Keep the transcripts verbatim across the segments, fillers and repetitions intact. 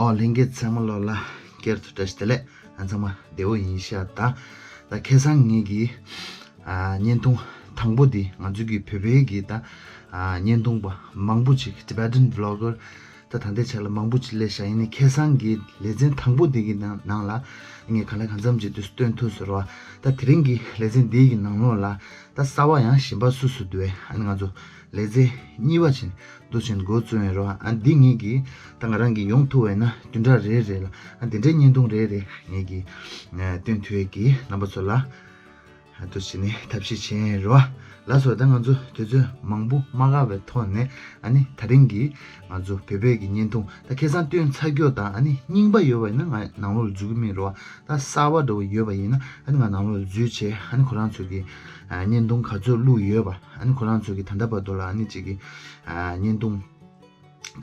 ཨོ་ལྷན་རྒྱས་ཚང་མ་ལོ་ལ་སྐྱར་དུ་བཀྲ་ཤིས་བདེ་ལེགས། ང་ཚང་མ་བདེ་པོ་ཡིན་ཤག་ད། ད་ཁ་སང་ངེད་ཀྱི་ཨ་བརྙན་ཐུང་དང་པོ་འདི་ང་ཚོའི་གི་བོད་པའི་གི་ད་ཨ་བརྙན་ཐུང་པ་མང་པོ་ཅིག Tibetan vlogger ད་ད་ལྟའི་ཆ་ལ་མང་པོ་ཅིག་སླེབས་ཤག་ཡིན་ནའི་ཁ་སང་གི་ལེ་ཚན་དང་པོ་འདི་གི་ནང་ནང་ལ་ངས་གང་ལ་གང་འཚམ་ཅིག་དུས་སྟོན་ཐུབ་ཟེར་བ། ད་དེ་རིང་གི་ལེ་ཚན་འདི་གི་ནང་ལོགས་ལ་ད་གསར་པ་ཡང་གཞན་པ་སུ་སུ་འདུག་ཨེ། ཨ་ནི་ང་ཚོ་ལེ་ཚན་གཉིས་པ་ཅིག་འདུག་ཅིག་འགོ་བཙུགས་ཡིན་རོ། ཨ་འདི་ངེད་ཀྱིས་ད་ང་རང་གིས་ཡོང་ཐུབ་པ་ཡིན་ན་བདུན་ཕྲག་རེ་རེ་ལ་ཨ་འདི་འདྲའི་བརྙན་ཐུང་རེ་རེ་ངེད་ཀྱིས་ཨ་སྟོན་ཐུབ་ཡས་ཀྱི་རྣམ་པ་ཚོ་ལ་ཨ་འདུག་ཅིག་ནས་ཐབས་ཤེས་བྱས་ཡིན་རོ། ལགས་སོ། ད་ང་ཚོ་དུས་ཚོད་མང་པོ་མ་བཀག་པའི་ཐོག་ནས་ཨ་ནི་ད་རིང་གི་ང་ཚོ་བོད་པའི་གི་བརྙན་ཐུང་ད་ཁ་སང་སྟོན་ཚར་རྒྱུ་དང་ཨ་ནི་རྙིང་པ་ཡོད་པ་ཡིན་ན་ང་ནང་ལོགས་ལ་འཛུལ་གི་མིན་རོ། ད་གསར་པ་འདྲ་བོ་ཡོད་པ་ཡིན་ན་ཨ་ནི་ང་ནང་ལོགས་ལ་འཛུལ་བྱས་ཨ་ནི་ཁོ་རང་ཚོ་གི་ཨ་བརྙན་ཐུང་ག་ཚོད་བླུགས་ཡོད་པ། ཨ་ནི་ཁོ་རང་ཚོ་གི་ད་ལྟ་བར་དུ་ལ་ཨ་ནི་གཅིག་གི་ཨ་བརྙན་ཐུང་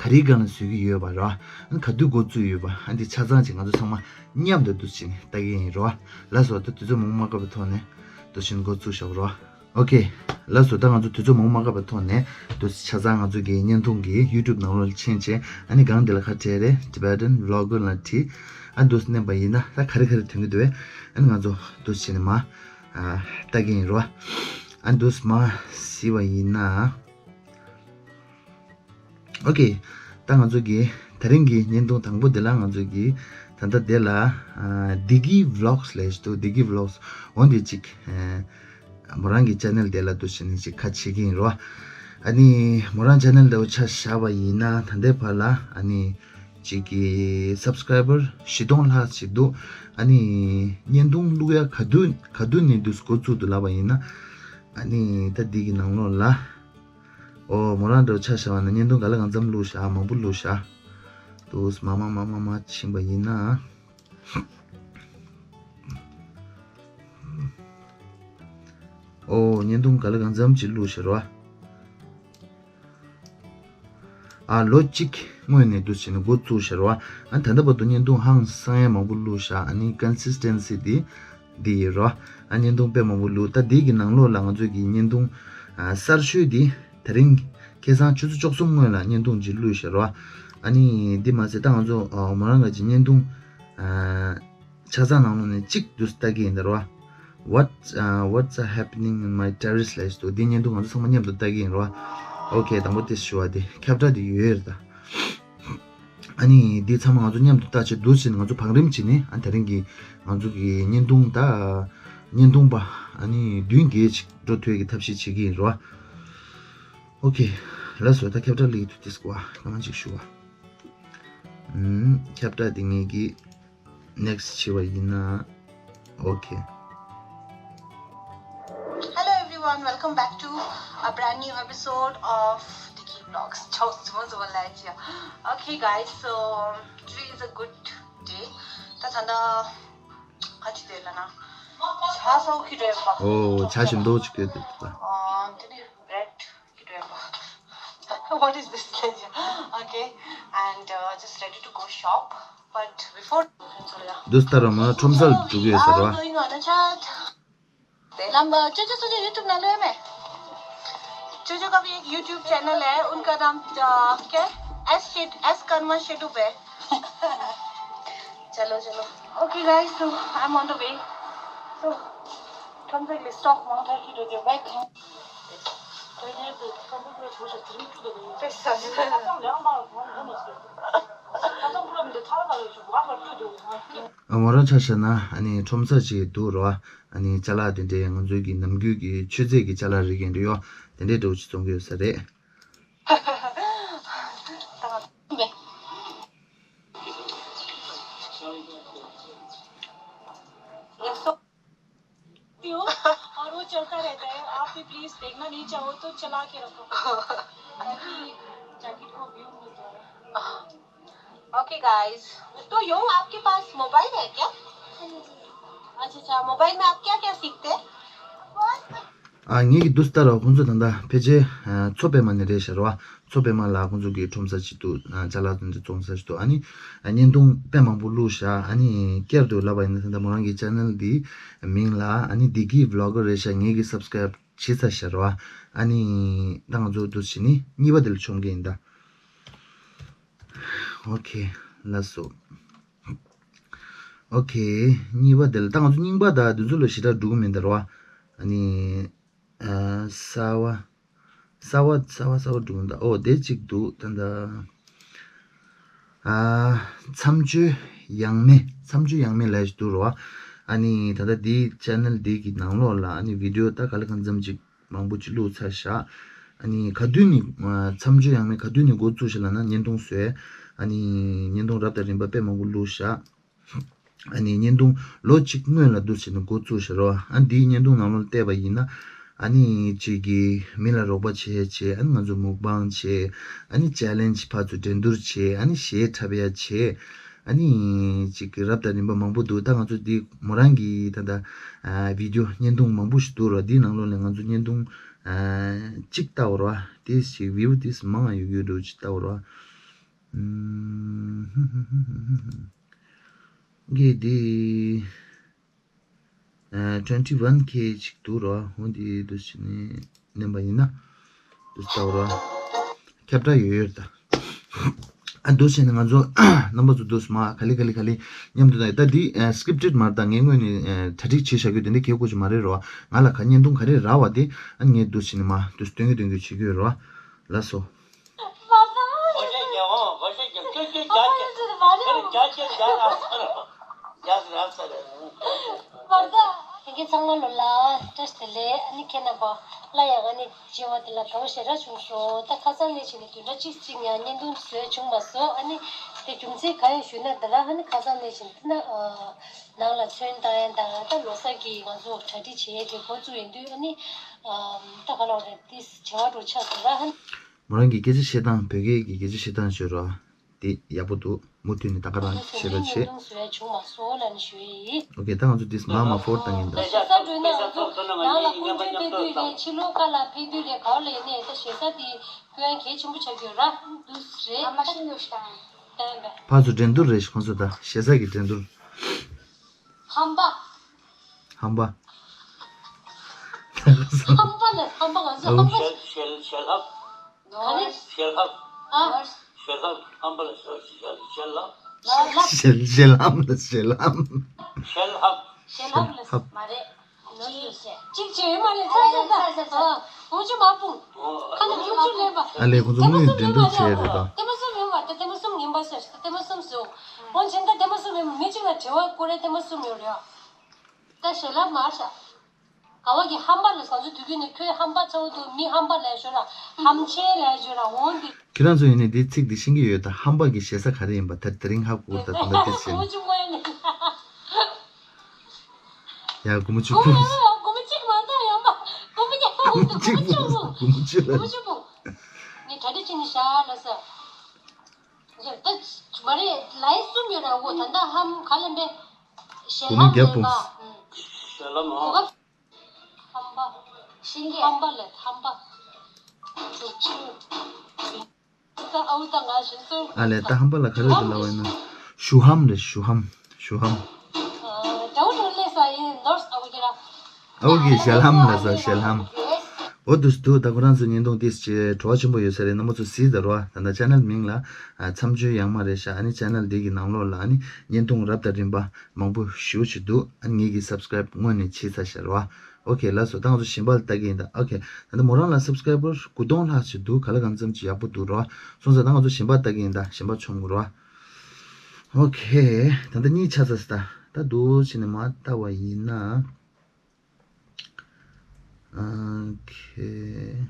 ག་རེའི་སྒང་ལ་བཟོས་ཀྱི་ཡོད་པ་ར། ཨ་ནི་ག་དུས་འགོ་བཙུགས་ཡོད་པ། ཨ་འདི་ཆ་ཚང་ཅིག་ང་ཚོ་ཚང་མ་མཉམ་དུ་འདུག་ཅིག་ནས་ལྟ་གི་ཡིན་ར། ལགས་སོ། ད་དུས་ཚོད་མང་པོ་མ་བཀག་པའི་ཐོག་ནས་འདུག་ཅིག་འགོ་བཙུགས་བཞག་ར། ཨོ་ཁེ། ལགས་སོ། ད་ང་ཚོ་དུས་ཚོད་མང་པོ་མ་བཀག་པའི་ཐོག་ནས་འདུག་ཆ་ཚང་ང་ཚོ་གི་བརྙན་ཐུང་གི་YouTube་ནང་ལོགས་ལ་ཕྱིན་བྱས་ཨ་ནི་སྒང་འདི་ལ་ཁ་བྲལ་རེ་Tibetan vlogger་ལ་བྲིས། ཨ་འདུག་མནན་པ་ཡིན་ན་ད་ག་རེ་ག་རེ་ཐོན་གི་འདུག་བས། ཨ་ནི་ང་ཚོ་འདུག་ཅིག་ནས་མ་ཨ་ལྟ་གི་ཡིན་ར། ཨ་འདུག་མ་གཟིགས་པ་ཡིན་ན། ཨོ་ཁེ། ད་ང་ཚོ་གི་དེ་རིང་གི་བརྙན་ཐུང་དང་པོ་དེ་ལ་ང་ཚོ་གི་ད་ལྟ་དེ་ལ་ཨ་Diggy Vlogs་ལབ་ཞིག་འདུག Diggy Vlogs་འོ་འདི་གཅིག་ཨ་མོ་རང་གི་channel་དེ་ལ་འདུག་ཅིག་ནས་གཅིག་ཁ་ཕྱེ་གི་ཡིན་རོ། ཨ་ནི་མོ་རང་channel་དེ་བོ་ཆ་བཞག་པ་ཡིན་ན་ད་ལྟའི་བར་ལ་ཨ་ནི་གཅིག་གི་subscriber་བཞི་སྟོང་ལྷག་ཅིག་འདུག་ཨ་ནི་བརྙན་ཐུང་བླུག་ཡ་ག་དུས་ག་དུས་ནས་འདུག་འགོ་བཙུགས་འདུག་ལབ་པ་ཡིན་ན། ཨ་ནི་ད་འདི་གི་ནང་ལོགས་ལ། ཨོ་མོ་རང་འདྲ་བོ་ཆ་བཞག་པ་ན་བརྙན་ཐུང་ག་ལ་གང་འཚམ་བླུགས་བཞག་མང་པོ་བླུགས་བཞག་འདུག་མ་མ་མ་མ་མ་ཕྱིན་པ་ཡིན་ན། ཨོ་བརྙན་ཐུང་ག་ལ་གང་འཚམ་ཅིག་བླུགས་བཞག་རོ། ཨ་ལོ་གཅིག་སྔོན་ནས་འདུག་བྱས་ནས་འགོ་བཙུགས་བཞག་རོ། ཨ་ད་ལྟ་བར་དུ་བརྙན་ཐུང་ཧང་སང་ཡ་མང་པོ་བླུགས་བཞག་ཨ་ནི་consistency་འདི། འདི་ཡིན་རོ། ཨ་བརྙན་ཐུང་དཔེ་མང་པོ་བླུགས། ད་འདི་གི་ནང་ལོགས་ལ་ང་ཚོ་གི་བརྙན་ཐུང་ཨ་གསར་ཤོས་འདི་དེ་རིང་ཁ་སང་ཆུ་ཚོད་བཅུ་གསུམ་སྔོན་ལ་བརྙན་ཐུང་ཅིག་བླུགས་ཤག་རོ། ཨ་ནི་འདི་མ་ཟད་ད་ང་ཚོ་ཨ་མོ་རང་ག་ཅིག་བརྙན་ཐུང་ཨ་ཆ་ཚང་ནང་ལོགས་ནས་གཅིག་འདུག་ལྟ་གི་ཡིན་ད་རོ། What uh, what's uh, happening in my terrace་ལབ་ཞིག་འདུག་འདི་བརྙན་ཐུང་ང་ཚོ་ཚང་མ་མཉམ་དུ་ལྟ་གི་ཡིན་རོ། ཨོ་ཁེ། དང་པོ་དེ་ཞུ་བ་དེ་ཁྱབ་བསྒྲགས་དེ་ཡོད་རེད་ད། ཨ་ནི་འདི་ཚང་མ་ང་ཚོ་མཉམ་དུ་ལྟ་བྱེད་འདུག་ཟེར་ནས་ང་ཚོ་བང་རིམ་བྱས་ནས་ཨ་དེ་རིང་གི་ང་ཚོ་གི་བརྙན་ཐུང་ད་བརྙན་ཐུང་པ་ཨ་ནི་བདུན་བརྒྱད་ཅིག་འགྲོ་ཐུབ་ཀྱི་ཐབས་ཤེས་བྱེད་ཀྱི་ཡིན་རོ། ཨོ་ཁེ། ལགས་སོ། ད་ཁྱབ་བསྒྲགས་ལེགས་འདུག་དེ་སྐོར་སྐར་མ་གཅིག་ཞུ་བ། ཨུམ་ཁྱབ་བསྒྲགས་དེ་ངེད་ཀྱི་next བྱེད་པ་ཡིན་ན། ཨོ་ཁེ། Hello everyone, welcome back to a brand new episode of Dicky Vlogs. ཆོག་ཙི་མོ་ཙི་མོ་ལ་ཅི། Okay guys, so today is a good day. ད་ད་ད་ག་ཅི་དེ་ལ་ན། ཇ་ཟ་གི་རེད་པ། ཨོ་ཇ་ཞིམ་པོ་ཅིག་གི་འདུག་ད། ཨ་དེ་ནི་bread གི་རེད་པ། What is this? Okay, and uh, just ready to go shop. But before འདུག་ལྟ་རོ་མ་ཁྲོམ་སར་འགྲོ་གི་ཡོད་ས་རེད་པ། Going on a chat. Number Cho Cho Cho Cho YouTube ना लो मैं। चोचो का भी एक YouTube channel है, उनका नाम अ, क्या है? एस शेट एस कर्मा शेटुप है। चलो चलो। Okay guys, so I'm on the way. So ཁྲོམ་སའི་སི་ཊོག་མང་ཐག་ཁྱེར་འགྲོ་རྒྱུ་བེག་ཁང་། ཨ་མོ་རང་ཆ་བཞག་ན་ཨ་ནི་ཁྲོམ་ས་ཅིག་འདུག་རོ། ཨ་ནི་ཅ་ལག་དེ་འདྲའི་ང་ཚོའི་གི་ནམ་རྒྱུན་གྱི་མཆོད་རྫས་ཀྱི་ཅ་ལག་རིགས་ཡིན་འདྲ་ཡོ། དེ་འདྲའི་འདྲ་བོ་ཅིག་བཙོང་གི་ཡོད་ས་རེད། एक सौ और वो चलता रहता है। आप भी प्लीज देखना नहीं चाहो तो चला के रखो, ताकि जैकेट को व्यू मिल जाए। ओके गाइस, तो योंग, आपके पास मोबाइल है क्या? अच्छा अच्छा, मोबाइल में आप क्या क्या सीखते हैं? ཨ་ངེད་ཀྱི་འདུག་ལྟ་རོ། ཁོང་ཚོ་ད་ལྟ་ཕལ་ཆེར་ཨ་མཚོ་པད་མ་ནས་རེད་ཤག་རོ། མཚོ་པད་མ་ལ་ཁོང་ཚོ་གི་ཁྲོམ་ས་ཅིག་འདུག་ཨ་ཅ་ལག་དེ་འདྲ་བཙོང་ས་ཅིག་འདུག་ཨ་ནི་ཨ་བརྙན་ཐུང་དཔེ་མང་པོ་བླུགས་ཤག་ཨ་ནི་བསྐྱར་དུ་ལབ་པ་ཡིན་ན་ད་ལྟ་མོ་རང་གི་ཅེ་ནལ་འདི་མིང་ལ་ཨ་ནི་བདེ་སྐྱིད་བི་ལོག་གར་རེད་ཤག་ངེད་ཀྱི་སབ་སི་ཀ་རེབ་བྱེད་ཚར་ཤག་རོ། ཨ་ནི་ད་ང་ཚོ་འདུག་བྱས་ནི་གཉིས་པ་དེ་ལ་མཆོང་གི་ཡིན་ད། ཨོ་ཁེ། ལགས་སོ། ཨོ་ཁེ། གཉིས་པ་དེ་ལ་ད་ང་ཚོ་རྙིང་པ་དང་དེ་ཚོ་ལ་ཞེ་དྲག་འགྲོ་གི་མིན་ད་རོ། ཨ་ནི། ཨ། གསར་བ། གསར་བ་གསར་བ་གསར་བ་འགྲོ་གི་མིན་ད། ཨོ་དེ་གཅིག་འདུག་ད་ལྟ། ཨ། མཚམས་གཅོད་ཡང་མེད། མཚམས་གཅོད་ཡང་མེད་ལབ་ཞིག་འདུག་རོ། ཨ་ནི་ད་ལྟ་འདིའི་ཆེ་ནལ་འདི་གི་ནང་ལོགས་ལ་ཨ་ནི་བི་ཌི་ཡོ་ད་ག་ལེ་གང་འཚམ་ཅིག་མང་པོ་ཅིག་བླུགས་ཚར་བཞག་ཨ་ནི་ག་དུས་ནས་མཚམས་གཅོད་ཡང་མེད་ག་དུས་ནས་འགོ་བཙུགས་ཤག་ལབ་ན། བརྙན་ཐུང་བཟོས། ཨ་ནི་བརྙན་ཐུང་རབ་དང་རིམ་པ་དཔེ་མང་པོ་བླུགས་བཞག་ཨ་ནི་བརྙན་ཐུང་ལོ་གཅིག་སྔོན་ལ་འདུག་བྱས་ནས་འགོ་བཙུགས་ཤག་རོ། ཨ་འདིའི་བརྙན་ཐུང་ནང་ལོགས་བལྟས་པ་ཡིན་ན། ཨ་ནི་གཅིག་གིས་མི་ལ་རོགས་པ་བྱེད་བྱས། ཨ་ནི་ང་ཚོ་མུག་བང་བྱས། ཨ་ནི་ཅེ་ལེན་ཇི་ཕར་ཚུར་འགྲན་བསྡུར་བྱས། ཨ་ནི་གཞས་འཁྲབ་ཡ་བྱས། ཨ་ནི་གཅིག་གིས་རབ་དང་རིམ་པ་མང་པོ་འདུག་ད་ང་ཚོ་འདི་མོ་རང་གིས་ད་ལྟ་ཨ་བི་ཌི་ཡོ་བརྙན་ཐུང་མང་པོ་ཞིག་འདུག་རོ། འདིའི་ནང་ལོགས་ནས་ང་ཚོ་བརྙན་ཐུང་ཨ་གཅིག་ལྟ་བ་རོ། དེ་ཞིག་བིའུ་དེ་མང་ཡོད་ཡོད་འགྲོ་ཅིག་ལྟ་བ་རོ། ཨུམ། གི་དེ། ཨ། twenty one K ཅིག་འདུག་རོ། འོ་འདི་འདུག་བྱས་ནས་མནན་པ་ཡིན་ན། འདུག་ལྟ་བ་རོ། ཁྱབ་བསྒྲགས་ཡོད་ཡོད་ད། ཨ་འདུག་བྱས་ནས་ང་ཚོ་རྣམ་པ་ཚོ་འདུག་མ་ག་ལེ་ག་ལེ་ག་ལེ་མཉམ་དུ་ད་ད་འདི་ཨ་སི་ཀི་རིབ་ཊེཌ་མ་རེད་ད། ངས་སྔོན་ནས་ཨ་གྲ་སྒྲིག་བྱས་བཞག་རྒྱུ་དེ་འདྲ་གལ་དགོས་ཀྱི་མ་རེད་རོ། ང་ལ་ག་བརྙན་ཐུང་ག་རེ་རག་པ་དེ་ཨ་ངས་འདུག་བྱས་ནས་མ་འདུག་སྟོན་གི་སྟོན་གི་བྱེད་ཀྱི་ཡོད་རོ། ལགས་སོ། བར་ད། དེ་གའི་ཚང་མ་ལོ་ལ་བཀྲ་ཤིས་བདེ་ལེགས། ཨ་ནི་ཁྱེད་རྣམ་པ་སླར་ཡང་ཨ་ནི་བརྗེ་བ་དེ་ལ་དགའ་བོ་ཞེ་དྲག་བྱུང་སོང་། ད་ཁ་སང་ནས་བྱས་ནས་བདུན་ཕྲག་གཅིག་གཅིག་ཡང་བརྙན་ཐུང་བཟོས་བྱུང་མ་སོང་། ཨ་ནི་དེ་རྒྱུ་མཚན་ག་ཡིན་ཞུས་ན། ད་ར་ཨ་ནི་ཁ་སང་ནས་བྱས་ནས་ད་ནང་ལ་ཚོན་བཏང་ཡ་དང་ད་ལོ་གསར་གྱི་ང་ཚོ་གྲ་སྒྲིག་བྱེད་ཡས་དེ་འགོ་བཙུགས་ཡོང་དུས། ཨ་ནི་ད་ག་ལབ་རེད། དེ་བྱ་བ་འགྲོ་ཆགས་སོང་ར། ཨ་ནི། མོ་རང་གི་སྐད་ཆ་བཤད་སྟངས། བོད་སྐད་ཀྱི་སྐད་ཆ་བཤད་སྟངས་བྱོས་རོགས། དེ་ཡག་པོ་འདུག་མུ་མཐུད་ནས་ད་ག་རང་བཤད་རོགས་བྱེད། ཨོ་ཁེ། ད་ང་ཚོ་དེ་མ་མ་ཕོར་བཏང་གིན་ད། ཞེ་ས་འགྲོས་ན་ང་ཚོ་ནང་ལ་སྐུ་མགྲོན་ཕེབས་དུས་རེད། ཕྱི་ལོགས་ཀ་ལ་ཕེབས་དུས་རེད། ག་བ་ལ་ཡིན་ནའི་ད་ཞེ་ས་དེ་སྐྱོན་གལ་ཆེན་པོ་ཆགས་ཀྱི་ཡོད་ར། འདུག་རེད། ཨ་མ་ཤི་ཉོ་ཤི་དང་། ཕར་ཚུར་འགྲན་བསྡུར་རེད། ཁོང་ཚོ་ད་ཞེ་ས་གི་འགྲན་བསྡུར། ཧམ་པ། ཧམ་པ། ཧམ་པ་ལ་ཧམ་པ། ང་ཚོ་ཧམ་པ། ཞལ་ཞལ་ཞལ་ལྷམ། ག་རེ། ཞལ་ལྷམ། ཨ། ཞལ་ལྷམ། ཧམ་པ་ལ་ཞལ་ཞལ་ཞལ་ལྷམ། ཞལ་ཞལ་ལྷམ་ལ་ཞལ་ལྷམ། ཞལ་ལྷམ། ཞལ་ལྷམ་ལ་ཧམ། མ་རེད། གཅིག་བྱས་ཡོད་མ་རེད། ཚར་ཚར་ཚར། ཨ། འུ་ཅག་མ་སྤུངས། ཁ་ནང་འུ་ཅག་ལེན་པ། ཨ་ལས་ཁོ་ཚོ་དངོས་ཡོད་འགྲན་བསྡུར་བྱས་རེད་ད། ལྟད་མོ་གསུམ་ཡོད་མ་རེད། ལྟད་མོ་གསུམ་ཡིན་པ་ཟེར། ལྟད་མོ་གསུམ་བཟོ། འོ་བྱས་ན་ལྟད་མོ་གསུམ་ཡོད་མ། མི་གཅིག་ལ་དྲི་བ་བཀོད་རེད། ལྟད་མོ་གསུམ་ཡོད་རེད། ད་ཞལ་ལྷམ་མ་བྱ། ག་བ་གི་ཧམ་པ་ལ་ང་ཚོ་དུས་རྒྱུན་ནས་ཁྱོད་ཧམ་པ་ཚ་བོ་འདུག་མི་ཧམ་པ་ལས་ཞོར་ལ་ཧམ་ཆེན་ལས་ཞོར་ལ་འོང་འདི། ཁྱེད་རང་ཚོ་ཡིན་ནའི་འདི་ཚིག་འདི་ཤེས་ཀྱི་ཡོད་ད། ཧམ་པ་གི་ཞེ་ས་ག་རེ་ཡིན་པ་ད་དེ་རིང་ཧ་གོ་ད། ད་ལྟ་དེ་བྱས་ནས། ཡ་སྒོར་མོ་བཅུ་སྤུངས། སྒོར་མོ་གཅིག་མ་གཏོགས་ཡོད་མ། སྒོར་མོ་གཉིས་པོ་འདུག་སྒོར་མོ་བཅུ་སྤུངས། སྒོར་མོ་བཅུ་ལ། སྒོར་མོ་བཅུ་སྤུངས། ངས་གྲ་སྒྲིག་བྱས་ནས་བཞག་ལ་ས། ད་མ་རེད། ལའི་གསུམ་ཡོད་ར། འོ་ད་ལྟ་ཧམ་ག་ལེན་པས། ཞལ་སྒོར་མོ་ལྷམ་བརྒྱ་ལེན་པ། སྤུངས། ཞལ་ལྷམ། གོ་སྐབས། ཧམ་པ། ཤིང་གེ། ཧམ་པ་ལས་ཧམ་པ། ཨ་ལས་ད་ཧམ་པ་ལ་ག་རེ་འདུག་ལབ་པ་ཡིན་ན། ཞུ་ཧམ་རེད། ཞུ་ཧམ། ཞུ་ཧམ། ཨོ་གི་ཞལ་ལྷམ་ལ་ཟ། ཞལ་ལྷམ། འོ་འདུག་སེ་འདུག་ད་ཁོ་རང་ཚོ་བརྙན་ཐུང་ཏིས་ཅེ་བྲོ་བ་ཆེན་པོ་ཡོད་ས་རེད། རྣམ་པ་ཚོ་གཟིགས་ད་རོ། ད་ལྟ་ཆེ་ནལ་མིང་ལ་མཚམས་གཅོད་ཡང་མ་རེད་ཤག་ཨ་ནི་ཆེ་ནལ་འདི་གི་ནང་ལོགས་ལ་ཨ་ནི་བརྙན་ཐུང་རབ་དང་རིམ་པ་མང་པོ་ཞེ་པོ་ཅིག་འདུག་ཨ་ནི་ངེད་ཀྱིས་སབ་སི་ཀ་རེབ་སྔོན་ནས་བྱས་ཚར་ཤག་རོ། ཨོ་ཁེ། ལགས་སོ། ད་ང་ཚོ་གཞན་པ་ལ་ལྟ་གི་ཡིན་ད། ཨོ་ཁེ། ད་ལྟ་མོ་རང་ལ་སབ་སི་ཀ་རེ་བར་དགུ་སྟོང་ལྷག་ཅིག་འདུག་ག་ལ་གང་འཚམ་ཅིག་ཡག་པོ་འདུག་རོ། སོང་ཙང་ད་ང་ཚོ་གཞན་པ་ལྟ་གི་ཡིན་ད། གཞན་པ་མཆོང་དགོས་རོ། ཨོ་ཁེ། ད་ལྟ་གཉིས་ཆགས་ཚར་སོང་ད། ད་འདུག་བྱས་ནས་མར་ལྟ་བ་ཡིན་ན། ཨོ་ཁེ།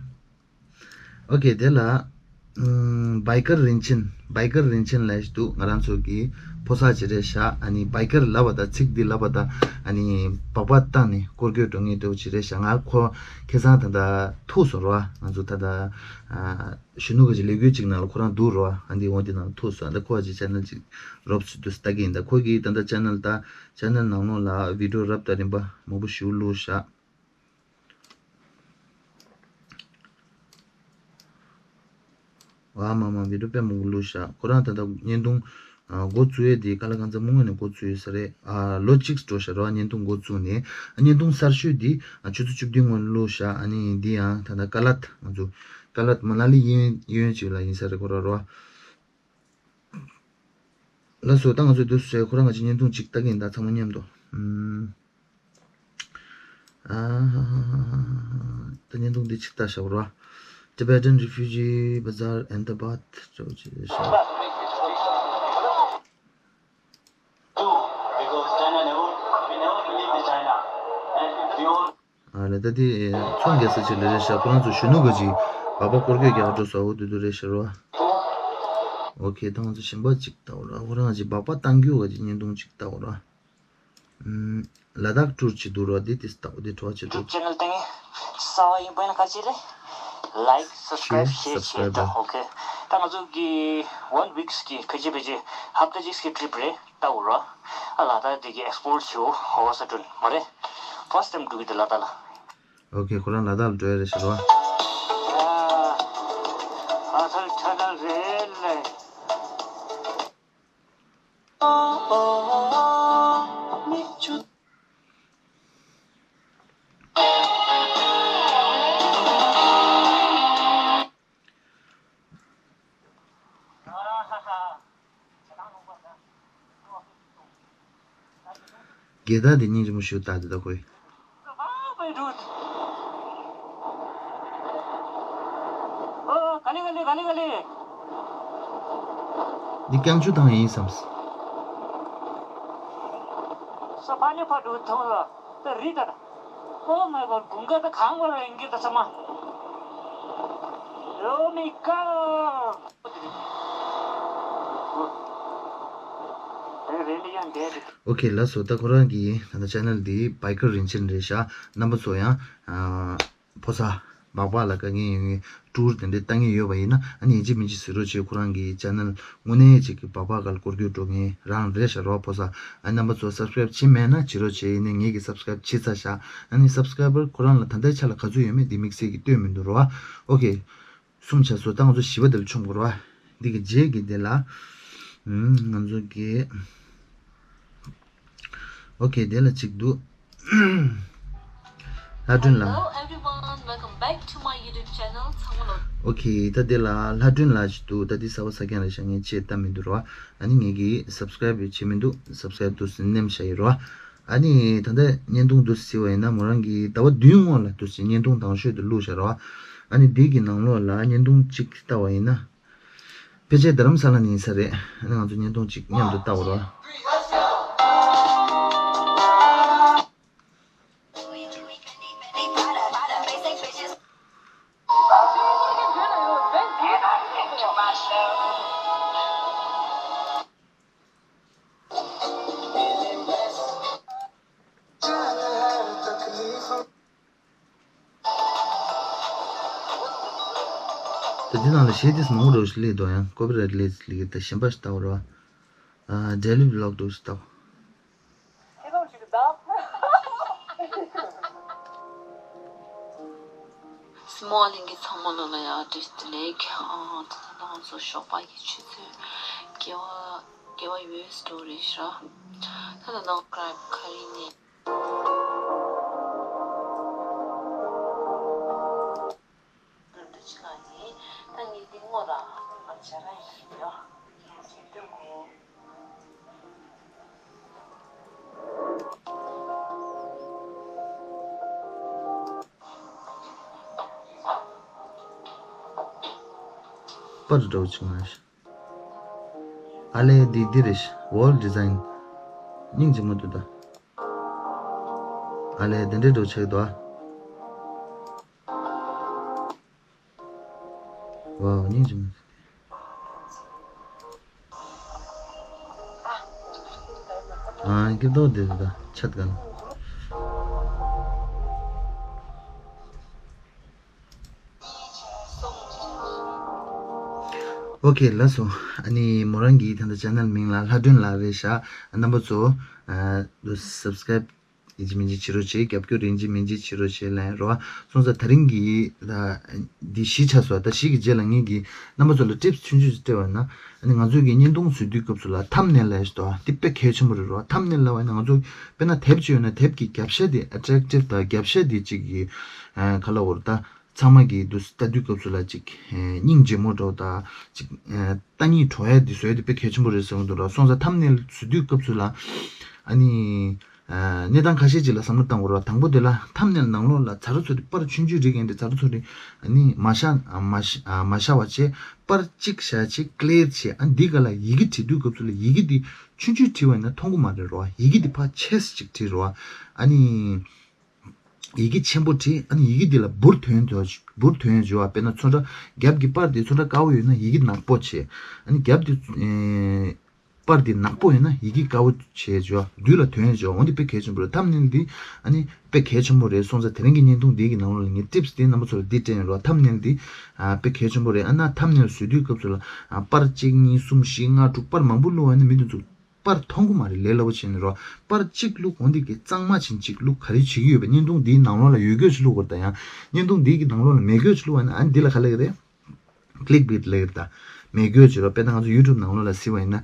ཨོ་ཁེ། དེ་ལ་ཨམ། བྷའི་ཀར་རིན་ཆེན། བྷའི་ཀར་རིན་ཆེན་ལབ་ཞིག་འདུག་ང་རང་ཚོ་གི་ཕོ་གསར་ཅིག་རེད་ཤག་ཨ་ནི་བྷའི་ཀར་ལབ་པ་དང་། ཚིག་འདི་ལབ་པ་དང་། ཨ་ནི་སྦག་སྦག་བཏང་ནས་སྐོར་སྐྱོད་འགྲོ་མཁན་འདྲ་བོ་ཅིག་རེད་ཤག་ང་ཁོ་ཁ་སང་ད་ལྟ་ཐུག་སོང་རོ། ང་ཚོ་ད་ལྟ་ཨ། གཞོན་ནུ་ག་ཅིག་ལས་འགུལ་ཅིག་ནང་ལ་ཁོ་རང་འདུག་རོ། ཨ་འདི་འོ་འདི་ནང་ཐུག་སོང་། ཨ་ད་ཁོ་ཨ་ཅིག་ཆེ་ནལ་ཅིག་རོབ་ཙམ་འདུག་ལྟ་གི་ཡིན་ད། ཁོ་གིས་ད་ལྟ་ཆེ་ནལ་ད་ཆེ་ནལ་ནང་ལོགས་ལ་བི་ཌི་ཡོ་རབ་དང་རིམ་པ་མང་པོ་ཞིག་བླུགས་ཤག་ཨ་མ་མ། བི་ཌི་ཡོ་དཔེ་མང་པོ་བླུགས་ཤག་ཁོ་རང་ད་ལྟ་བརྙན་ཐུང་ཨ་འགོ་བཙུགས་ཡས་དེ་ག་ལ་གང་འཚམ་སྔོན་ནས་འགོ་བཙུགས་ཡོད་ས་རེད། ཨ་ལོ་གཅིག་འགྲོ་ཤག་རོ། བརྙན་ཐུང་འགོ་བཙུགས་ནས། ཨ་བརྙན་ཐུང་གསར་ཤོས་དེ་ཨ་ཆུ་ཚོད་བཅུ་བདུན་སྔོན་བླུགས་ཤག་ཨ་ནི་འདི་ཡང་ད་ལྟ་ཀ་ལད། ང་ཚོ་ཀ་ལད་མ་ན་ལི་གཡས་གཡོན་ཅིག་ལ་ཡིན་ས་རེད་ཁོ་རང་རོ། ལགས་སོ། ད་ང་ཚོས་འདུག་སེ་ཁོ་རང་ང་ཅིག་བརྙན་ཐུང་ཅིག་ལྟ་གི་ཡིན། ད་ཚང་མ་མཉམ་དུ། ཨམ། ཨ་ཧ་ཧ་ཧ། ད་བརྙན་ཐུང་འདི་ཅིག་ལྟ་བཞག་རོ། Tibetan refugee bazaar Ahmedabad. ཨ་ལས། ད་དེ་ཚོང་རྒྱག་ས་ཅིག་ལ་རེད་ཤག་ཁོ་རང་ཚོ་གཞོན་ནུ་ག་ཅིག་སྦག་སྦག་སྐོར་སྐྱོད་རྒྱག་འགྲོ་ས་འོ་དུ་དུ་རེད་ཤག་རོ། ཨོ་ཁེ། ད་ང་ཚོ་གཞན་པ་ཅིག་ལྟ་འོ་ར། ཁོ་རང་ཅིག་སྦག་སྦག་བཏང་རྒྱུ་ག་ཅིག་བརྙན་ཐུང་ཅིག་ལྟ་འོ་ར། ཨམ། ལ་དྭགས་ཊུར་ཅིག་འདུག་རོ། དེ་དེ་ལྟ་འོ་དེ་བྲོ་བ་ཅིག་འདུག YouTube channel སྟེང་གསར་པ་ཡིན་པ་ཡིན་ན་ཁ་ཅིག་རེད། Like, subscribe, share བྱེད་དང་། ཨོ་ཁེ། ད་ང་ཚོ་གི་one weeks གི་ཕལ་ཆེར་ཕལ་ཆེར་ཧབ་ཏ་གཅིག་གི་ཊི་རིབ་རེད། ལྟ་འོ་ར། ཨ་ལ་ད་དེ་གི་ཨེགསི་པོ་ལོར་བྱེད་འོ། ཧོ་ས་ཀྲུན་མ་རེད། ཕར་སི་ཊའིམ་འགྲོ་གི་འདུག་ལ་དྭགས་ལ། ཨོ་ཁེ། ཁོ་རང་ལ་དྭགས་ལ་འགྲོ་ཡ་རེད་ཤག་རོ། ཨ་ཨ་ཐར་ཐར་རེད་ལེ། རྒྱལ་དར་དེ་སྙིང་རྗེ་མོ་ཞིག་བཏགས་དེ་ད་ཁོས། འདི་རྐྱང་ཆུ་བཏང་ཡིན་བསམས། ས་ཕ་ཉེ་ཕ་འགྲོ་ཐང་ལ་ད་རི་ད་ད། Oh my God། དགུན་ཁ་ད་གང་བར་ཡིན་གྱི་ད་ཚང་མ། Oh my God། ཨོ་ཁེ། ལགས་སོ། ད་ཁོ་རང་གི་ད་ལྟ་ཅེ་ནལ་འདི་བྷའི་ཀར་རིན་ཆེན་རེད་ཤག་རྣམ་པ་ཚོ་ཡང་ཨ་ཕོ་གསར་སྦག་སྦག་ལ་དཀའ་ངལ་ཡོད་མཁན་ཡོད་ཊུར་དེ་འདྲའི་ལྟ་མཁན་ཡོད་པ་ཡིན་ན། ཨ་ནི་ཡིན་གཅིག་མིན་གཅིག་གཟིགས་རོགས་བྱེད། ཁོ་རང་གི་ཅེ་ནལ་དངོས་གནས་ཅིག་གི་སྦག་སྦག་སྒང་ལ་སྐོར་སྐྱོད་འགྲོ་མཁན་རང་རེད་ཤག་རོ། ཕོ་གསར། ཨ་རྣམ་པ་ཚོ་སབ་སི་ཀ་རེབ་བྱེད་མེད་ན་བྱེད་རོགས་བྱེད། ཡིན་ནའི་ངེད་ཀྱིས་སབ་སི་ཀ་རེབ་བྱེད་ཚར་ཤག་ཨ་ནི་སབ་སི་ཀ་རའི་བར་ཁོ་རང་ལ་ད་ལྟའི་ཆ་ལ་ག་ཚོད་ཡོད་མེད་འདི་དམིགས་བསལ་གྱི་སྟོན་མི་འདུག་རོ། ཨོ་ཁེ། གསུམ་ཆགས་སོང་། ད་ང་ཚོ་བཞི་པ་དེ་ལ་མཆོང་དགོས་རེད་བ། འདི་གི་རྗེས་ཀྱི་དེ་ལ། ཨུམ། ང་ཚོ་གི། ཨོ་ཁེ། དེ་ལ་གཅིག་འདུག་ལྷ་སྒྲོན་ལགས། Hello everyone, welcome back to my YouTube channel. ཚང་མ་ལོ། ཨོ་ཁེ། ད་དེ་ལ་ལྷ་སྒྲོན་ལགས་ཅིག་འདུག་ད་འདི་གསར་པ་གསར་རྐྱང་རེད་ཤག་ངས་ཆེས་ལྟ་མི་འདུག་རེད་བ། ཨ་ནི་ངེད་ཀྱིས་སབ་སི་ཀ་རའིབ་བྱས་མི་འདུག་སབ་སི་ཀ་རའིབ་འདུག་སེ་ནེམ་བཞག་ཡོད་རེད་བ། ཨ་ནི་ད་ལྟ་བརྙན་ཐུང་འདུག་སེ་བ་ཡིན་ན་མོ་རང་གིས་ཟླ་བ་བདུན་སྔོན་ལ་འདུག་སེ་བརྙན་ཐུང་དང་ཤོས་དེ་བླུགས་བཞག་རེད་བ། ཨ་ནི་འདི་གི་ནང་ལོགས་ལ་བརྙན་ཐུང་གཅིག་ལྟ་བ་ཡིན་ན། ཕལ་ཆེར་རྡ་རམ་ས་ལ་ནས་ཡིན་ས་རེད། ཨ་ནི་ང་ཚོ་བརྙན་ཐུང་གཅིག་མཉམ་དུ་ལྟ་བ་རེད་བ། ད་འདི་ནང་ལ་གཞས་དེ་མང་པོ་འདྲ་བོ་ཞིག་སླེབས་འདུག་ཡང་ཀོ་པི་རའིཊ་སླེབས་སླེབས་ཀྱི། ད་གཞན་པ་ཞིག་ལྟ་བ་རེད་བ། ཨ། ཌེ་ལི་བི་ལོག་འདྲ་བོ་ཞིག་ལྟ་བ། སི་མོ་གླིང་གི་ཚང་མ་ལོ་ལ་ཡ་བཀྲ་ཤིས་བདེ་ལེགས། ཨ། ད་ལྟ་ང་ཚོ་ཞོགས་པ་གི་ཆུ་ཚོད་བརྒྱད་པ་བརྒྱད་པ་ཡོལ་འགྲོ་རེད་ཤག་ད་ལྟ་ནང་སྐྲ་ཁ་རི་ནས། འདི་འདྲ་ཅིག་ལ་ཡིན། ད་ངས་འདི་སྔོ་ར་ང་བྱ་ར་ཡིན་ཡ། ངས་བྱེད་འདོད་གོ། པར་འདྲ་བོ་ཅིག་མ་རེད། ཨ་ལས། འདི་འདི་རེད། Wall Design། སྙིང་རྗེ་མོ་འདུག་ད། ཨ་ལས། འདི་འདྲའི་འདྲ་བོ་ཆགས་འདུག་ཨ། ཝའོ། སྙིང་རྗེ་མོ། ཨ། སྐྱིད་ཏོག་འདི་རེད་ད། ཆད་ག་ན། ཨོ་ཁེ། ལགས་སོ། ཨ་ནི་མོ་རང་གི་ད་ལྟ་ཅེ་ནལ་མིང་ལ་ལྷ་སྒྲོན་ལགས་རེད་ཤག་རྣམ་པ་ཚོ། ཨ། སབ་སི་ཀ་རའིབ་ཡིན་གཅིག་མིན་གཅིག་བྱེད་རོགས་བྱེད། རྒྱབ་སྐྱོར་ཡིན་གཅིག་མིན་གཅིག་བྱེད་རོགས་བྱེད་ལབ་རོ། སོང་ཙང་ད་རིང་གི་ད་འདི་བཞི་ཆགས་སོང་། ད་བཞི་གི་རྗེས་ལ་ངེད་ཀྱིས་རྣམ་པ་ཚོ་ལ་ཊིབ་སི་ཆུང་ཆུང་ཞིག་སྤྲད་པ་ན། ཨ་ནི་ང་ཚོས་ཀྱི་བརྙན་ཐུང་བཟོ་དུས་སྐབས་སུ་ལ་ཐམ་ནེལ་ལབ་ཡ་ཞིག་འདུག་ཨ། འདི་དཔེ་གལ་ཆེན་པོ་རེད་རོ། ཐམ་ནེལ་ལབ་པ་ཡིན་ན་ང་ཚོ་དཔེར་ན་དེབ་ཅིག་ཡོད་ན་དེབ་ཀྱི་རྒྱབ་ཤ་དེ་ཨ་ཊེག་ཊིབ་དང་རྒྱབ་ཤ་དེ་ཅིག་གི་ཨ་ག་ལབ་དགོས་རེད་ད། ཚང་མ་གིས་འདུག་ལྟ་དུས་སྐབས་སུ་ལ་ཅིག་ཨེ་སྙིང་རྗེ་མོ་འདྲ་བོ་དང་ཅིག་ཨེ་ལྟ་སྙིང་བྲོ་ཡ་འདི་བཟོ་ཡ་འདི་དཔེ་གལ་ཆེན་པོ་རེད་བསམ་གྱི་འདུག་ར། སོང་ཙང་ཐམ་ནེལ་བཟོ་དུས་སྐབས་སུ་ལ་ཨ་ནི་ཨ་གནས་སྟངས་ཁ་ཤས་ཅིག་ལ་བསམ་བློ་བཏང་དགོས་ར། དང་པོ་དེ་ལ་ཐམ་ནེལ་ནང་ལོགས་ལ་ཛ་དྲག་ཚོ་དེ་པར་ཆུང་ཆུང་རིགས་ཡིན་དེ་ཛ་དྲག་ཚོ་དེ་ཨ་ནི་མ་ཤར་མ་ཤ་མ་ཤར་བ་བྱས། པར་གཅིག་བཞག་བྱས་ཀླེར་བྱས། ཨ་འདི་ག་ལ་ཡི་གེ་བྲིས་དུས་སྐབས་སུ་ལ་ཡི་གེ་འདི་ཆུང་ཆུང་བྲིས་པ་ཡིན་ན་མཐོང་གི་མ་རེད་རོ། ཡི་གེ་འདི་ཕར་ཆེ་ཙམ་ཅིག་བྲིས་རོ། ཨ་ནི་ཡི་གེ་ཆེན་པོ་བྲིས། ཨ་ནི་ཡི་གེ་འདི་ལ་འབུར་ཐོན་འདུག་འབུར་ཐོན་བྱས་པ། དཔེར་ན་ཚོན་ཁྲ་རྒྱབ་ཀྱི་པར་འདི་ཚོན་ཁྲ་དཀར་པོ་ཡོད་ན་ཡི་གེ་ནག་པོ་བྱས། ཨ་ནི་རྒྱབ་འདི་ཨེ་པར་འདི་ནག་པོ་ཡིན་ན་ཡི་གེ་དཀར་པོ་བྱས་བྱས་པ། མདུན་ལ་ཐོན་བྱས་པ། འོ་འདི་དཔེ་གལ་ཆེན་པོ་རེད། ཐམ་ནེལ་འདི་ཨ་ནི་དཔེ་གལ་ཆེན་པོ་རེད། སོང་ཙང་དེ་རིང་གི་བརྙན་ཐུང་འདི་གི་ནང་ལོགས་ལ་ངས་ཊིབས་འདི་རྣམ་པ་ཚོ་ལ་འདི་སྤྲད་ཡོད་རོ། ཐམ་ནེལ་འདི་ཨ་དཔེ་གལ་ཆེན་པོ་རེད། ཨ་ན་ཐམ་ནེལ་བཟོ་དུས་སྐབས་སུ་ལ་ཨ་པར་གཅིག་གཉིས་གསུམ་བཞི་ལྔ་དྲུག་པར་མང་པོ་བླུགས་པ་ཡིན་ན་མི་འདི་ཚོ་པར་མཐོང་གི་མ་རེད། ལས་སླ་པོ་བྱས་ནས་རོ། པར་གཅིག་བླུགས། འོ་འདི་གི་གཙང་མ་ཅན་གཅིག་བླུགས། ག་རེ་བྱེད་ཀྱི་ཡོད་པ། བརྙན་ཐུང་འདིའི་ནང་ལོགས་ལ་ཡོད་རྒྱུ་ཅིག་བླུགས་དགོས་རེད་ད། ཡང་བརྙན་ཐུང་འདིའི་གི་ནང་ལོགས་ལ་མེད་རྒྱུ་ཅིག་བླུགས་པ་ཡིན་ན་ཨ་ནི་འདི་ལ་ག་ལབ་ཀྱི་རེད། Clickbait ལབ་ཀྱི་རེད་ད། མེད་རྒྱུ་ཅིག་རོ། དཔེར་ན་ང་ཚོ་YouTube ནང་ལོགས་ལ་གཟིགས་པ་ཡིན་ན་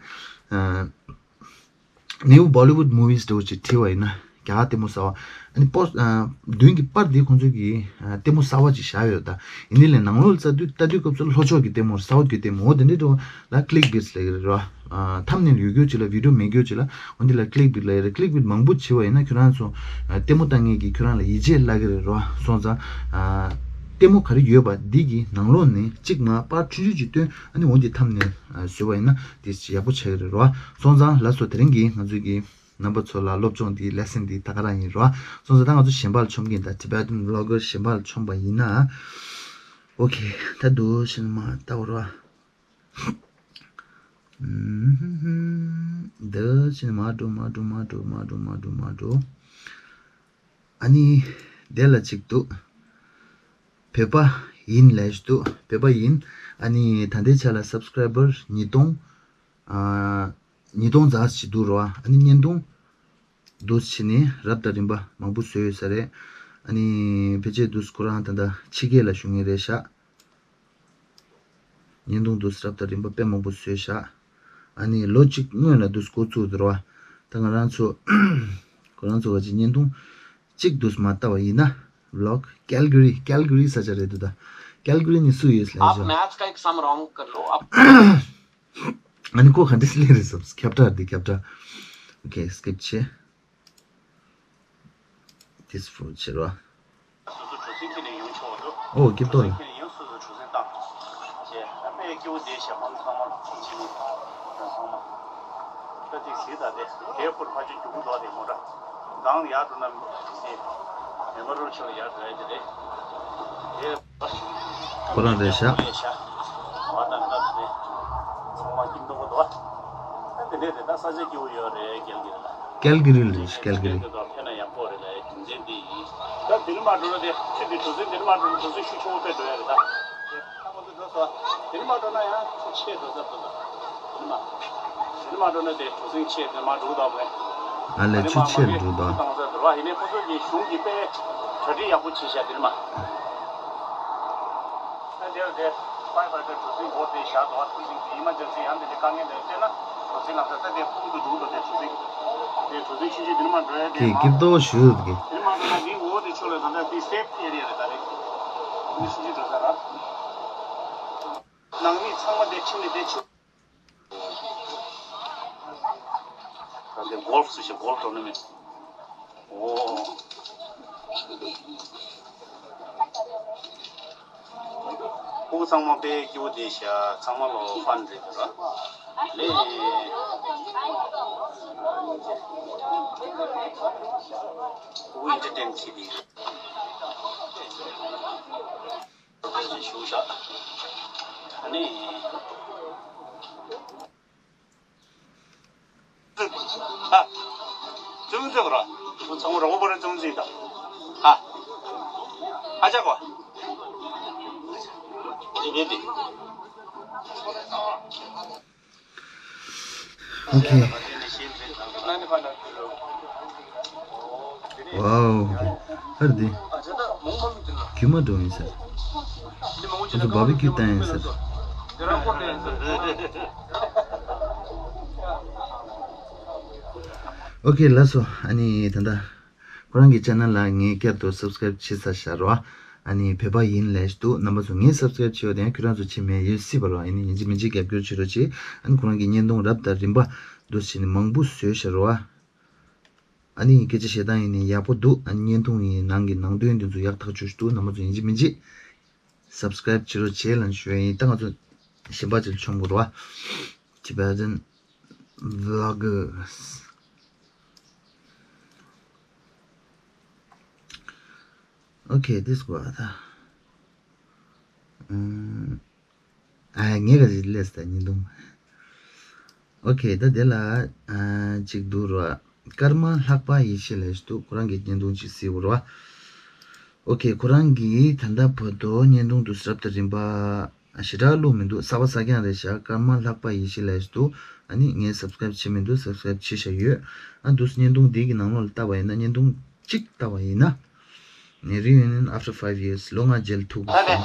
ཨ་New Bollywood movies འདྲ་བོ་ཅིག་བྲིས་པ་ཡིན་ན་རྒྱ་གར་ལྟད་མོ་གསར་པ། ཨ་ནི་པོ་ཨ་མདུན་གྱི་པར་འདི་ཁོང་ཚོས་ཀྱི་ཨ་ལྟད་མོ་གསར་པ་ཅིག་བཞག་ཡོད་ད། ཡིན་ནའི་ལས་ནང་ལོགས་ལ་ལྟ་དུས་ལྟ་དུས་སྐབས་སུ་ལྷོ་ཕྱོགས་ཀྱི་ལྟད་མོ་རེད། South གྱི་ལྟད་མོ། འོ་དེ་འདྲའི་འདྲ་བོ་ལ་Clickbait ལབ་ཀྱི་རེད་རོ། ཨ་ཐམ་ནེལ་ཡོད་རྒྱུ་ཅིག་ལ་བི་ཌིའོ་མེད་རྒྱུ་ཅིག་ལ་འོ་འདི་ལ་Clickbait ལབ་ཀྱི་རེད། Clickbait མང་པོ་བྱས་པ་ཡིན་ན་ཁྱོད་རང་ཚོ་ཨ་ལྟད་མོ་ལྟ་མཁན་གྱི་ཁྱོད་རང་ལ་ཡིད་ཆེས་བརླག་གི་རེད་རོ། སོང་ཙང་ཨ་ལྟད་མོ་ག་རེ་ཡོད་པ་འདི་གི་ནང་ལོགས་ནས་གཅིག་མར་པར་ཆུང་ཆུང་ཅིག་བཏོན། ཨ་ནི་འོ་འདི་ཐམ་ནེལ་ཨ་བཟོས་པ་ཡིན་ན་དེ་ཡག་པོ་ཆགས་ཀྱི་རེད་རོ། སོང་ཙང་ལགས་སོ། དེ་རིང་གི་ང་ཚོའི་གི་རྣམ་པ་ཚོ་ལ་སློབ་སྦྱོང་འདི་ལེ་སན་འདི་ད་ག་རང་ཡིན་རོ། སོང་ཙང་ད་ང་ཚོ་གཞན་པ་ལ་མཆོང་གིན་ད། Tibetan vlogger གཞན་པ་ལ་མཆོང་པ་ཡིན་ན། ཨོ་ཁེ། ད་འདུག་ཕྱིན་མ་ལྟ་བར་བ། འདི་ཕྱིན་མ་འགྲོ་མ་འགྲོ་མ་འགྲོ་མ་འགྲོ་མ་འགྲོ་མ་འགྲོ། ཨ་ནི་དེ་ལ་གཅིག་འདུག་བོད་པ་ཡིན་ལབ་ཞིག་འདུག་བོད་པ་ཡིན། ཨ་ནི་ད་ལྟའི་ཆ་ལ་སབ་སི་ཀ་རའི་བར་ཉིས་སྟོང་ཨ་ཉིས་སྟོང་ཙམ་ཞིག་འདུག་རོ། ཨ་ནི་བརྙན་ཐུང་འདུག་བྱས་ནས་རབ་དང་རིམ་པ་མང་པོ་བཟོས་ཡོད་ས་རེད། ཨ་ནི་ཕལ་ཆེར་འདུག་ཁོ་རང་ད་ལྟ་ཕྱི་རྒྱལ་ལ་བཞུགས་མཁན་རེད་ཤག་བརྙན་ཐུང་འདུག་རབ་དང་རིམ་པ་དཔེ་མང་པོ་བཟོས་ཤག་ཨ་ནི་ལོ་གཅིག་སྔོན་ལ་འདུག་འགོ་བཙུགས་འདུག་རོ། ད་ང་རང་ཚོ་ཁོ་རང་ཚོ་ག་ཅིག་བརྙན་ཐུང་གཅིག་འདུག་མ་ལྟ་བ་ཡིན་ན། Vlog Calgary Calgary ས་ཆ་རེད་འདུག་ད། Calgary ནས་སུ་ཡོད་ལབ་आप ཤག मैच का एक some wrong कर लो आप। ཨ་ནི་ཁོ་ག་འདྲ་སླེབས་རེད་ཟེར། ཁྱབ་བསྒྲགས་འདི་ཁྱབ་བསྒྲགས། Okay skip བྱེད། This food བྱེད་རོ། སོ་སོ་གྲུ་གཟིངས་འཁྱེར་ནས་ཡོང་ཆོག་འདུག་ཨོ་སྐྱིད་ཏོ་རེད། གྲུ་གཟིངས་འཁྱེར་ནས་ཡོང་སོ་སོ་གྲུ་གཟིངས་བཏང་། བྱས་ཨ་ཕའི་སྐྱེ་བོ་དེའི་ཞབས་འཕང་ཚང་མ་ལ་ཕུགས་ཆེན་པོ་ཚང་མ་ད་ཅིག་གཟིགས་དང་དེ་དེའི་ཁུར་ཕ་ཆུ་རྒྱུག་གུ་འདོགས་དེ་མོ་འདྲ་གང་ཡར་འགྲོ་ན་མི་ཤེས། མེ་མ་རུ་ཆོ་ཡར་འགྲོ་ཡ་དེ་རེད། དེ་ཁོ་རང་རེད་ཤག་ཚང་མ་སྐྱིད་མདོག་པོ་འདུག་བ། དེ་འདྲས་རེད། ད་ས་ཆ་སྐྱིད་པོ་ཡོད་རེད། ཀལ་གི་རི་ལ། ཀལ་གི་རི་ལ་རེད་ཤག་ཀལ་གི་རི། ཕེབས་ན་ཡག་པོ་རེད་ལ། རྒྱུ་མཚན་འདི་ཡིན། ད་དེ་རིང་མ་འགྲོ་ན་དེ་ཆུ་དེ་གྲུ་གཟིངས་དེ་རིང་མ་འགྲོ་ན་གྲུ་གཟིངས་ཤུགས་ཆེན་པོ་དཔེ་འགྲོ་ཡ་རེད་ད། ད་ང་ཚོ་འགྲོ་སོང་། དེ་རིང་མ་འགྲོ་ན་ཡང་ཆུ་ཆེ་འགྲོ་ས་འགྲོ་ད། དེ་རིང་མ་དེ་རིང་མ་འགྲོ་ན་དེ་གྲུ་གཟིངས་ཆེ་དེ་མ་འགྲོ་གི་འདུག་མེད། ཨ་ལས་ཆུ་ཆེར་འགྲོ་ད། ཡིན་ནའི་ཁོ་ཚོ་གི་གཞུང་གིས་དཔེ་གྲ་སྒྲིག་ཡག་པོ་བྱས་ཤག་དེ་རིང་མ། ཨ་དེར་དེ་ཕའི་ཕར་དེ་གྲུ་གཟིངས་སྒོ་དེ་བཞག་འདུག་བ། ཐུག་ཅིང་དེ་ཡིན་མ་འཇམ་ཅིང་ཡང་དེ་འདྲའི་དཀའ་ངལ་འདི་བལྟས་ན་གྲུ་གཟིངས་ལམ་སང་ད་དེ་ཕུང་དུ་འདུག་འདུག་དེ་གྲུ་གཟིངས་དེ་གྲུ་གཟིངས་ཆུང་ཆུང་དེ་ནི་མ་འགྲོ་ཡ་དེ་ཀི་ཀིབ་ཏོ་ཞུ་གི། དེ་ནི་མ་འགྲོ་ན་དེའི་འོག་དེ་ཆུ་ལ་ད་ལྟ་དེ་སེབ་ཨེ་རི་ཡ་རེད། ད་རེད་དེ་ཆུང་ཆུང་འགྲོ་ས་ར། ནང་མི་ཚང་མ་དེ་ཁྱིམ་ནས་དེ་ཆུ། ད་དེ་གོལ་ཕ་ཟེར་ཤག་གོལ་ཕ་ཊོར་ན་མེན་ཊི། ཨོ། ཕྲུ་གུ་ཚང་མ་དཔེ་སྐྱིད་པོ་བསྡད་ཤག་ཚང་མ་ལོ་ཕན་རེད་འདུག་ར། ལེ། ཕྲུ་གུ་ཨེན་ཊར་ཊེན་བྱེད་དེ། ཞུ་བཞག་ཨ་ནི། ཨ། ཙུམ་ཙེ་ར། ཚང་མ་རོགས་པ་རེ་ཙུམ་ཙེ་ད། ཨ། ཨ་ཅག་གོ། ཨོ་ཁེ། ཝའོ། ཧར་དི། རྒྱུ་མ་འགྲོ་ཡིན་ཟེར། ཁོ་ཚོ་བྷར་བི་ཀྱུ་བཏང་ཡིན་ཟེར། ཨོ་ཁེ་ལགས་སོ། ཨ་ནི་ད་ལྟ་ཁོ་རང་གི་ཅེ་ནལ་ལ་ངས་བསྐྱར་དུ་སབ་སི་ཀ་རེབ་བྱེད་ཚར་ཤག་རོ། ཨ་ནི་བོད་པ་ཡིན་ལས་འདུག་རྣམ་པ་ཚོ་ངས་སབ་སི་ཀ་རེབ་བྱས་པ་དེ་ཡང་ཁྱོད་རང་ཚོ་བྱེད་མེད་ཡོད་སྲིད་པ་རོ། ཨ་ནི་ཡིན་གཅིག་མིན་གཅིག་རྒྱབ་སྐྱོར་བྱེད་རོགས་བྱེད། ཨ་ནི་ཁོ་རང་གི་བརྙན་ཐུང་རབ་དང་རིམ་པ་འདུག་བྱས་ནས་མང་པོ་བཟོས་ཤག་རོ། ཨ་ནི་སྐད་ཆ་བཤད་སྟངས་ཡིན་ནའི་ཡག་པོ་འདུག་ཨ་ནི་བརྙན་ཐུང་ཡི་ནང་གི་ནང་དོན་འདི་ཚོ་ཡག་ཐག་ཆོད་ཤིག་འདུག་རྣམ་པ་ཚོ་ཡིན་གཅིག་མིན་གཅིག་སབ་སི་ཀ་རེབ་བྱེད་རོགས་བྱེད་ལབ་ཞུ་ཡ་ཡིན། ད་ང་ཚོ་གཞན་པ་ཅིག་མཆོང་དགོས་རོ། Tibetan vloggers. Okay, this one. ཨ་ངས་ག་ཟིག་ལས་ད་ཉིན་དུང་། Okay, ད་དེ་ལ་ཨ་གཅིག་འདུག་རོ། ཀརྨ་ལྷག་པ་ཡེ་ཤེས་ལས་འདུག་ཁོ་རང་གི་བརྙན་ཐུང་ཅིག་གཟིགས་རོ། Okay, ཁོ་རང་གིས་ད་ལྟ་བར་དུ་བརྙན་ཐུང་དུ་རབ་དང་རིམ་པ་ཞེ་དྲག་བླུགས་མི་འདུག་གསར་པ་གསར་རྐྱང་རེད་ཤག་ཀརྨ་ལྷག་པ་ཡེ་ཤེས་ལས་འདུག་ཨ་ནི་ངས་སབ་སི་ཀ་རེབ་བྱས་མི་འདུག་སབ་སི་ཀ་རེབ་བྱས་ཤག་ཡོད། ཨ་འདུག་བརྙན་ཐུང་འདི་གི་ནང་ལོགས་ལ་བལྟ་བ་ཡིན་ན་བརྙན་ཐུང་གཅིག་བལྟ་བ་ཡིན་ན། Reunion after five years. ལོ་ལྔ་རྗེས་ལ་ཐུག་པ་ད་ནི་སོང་།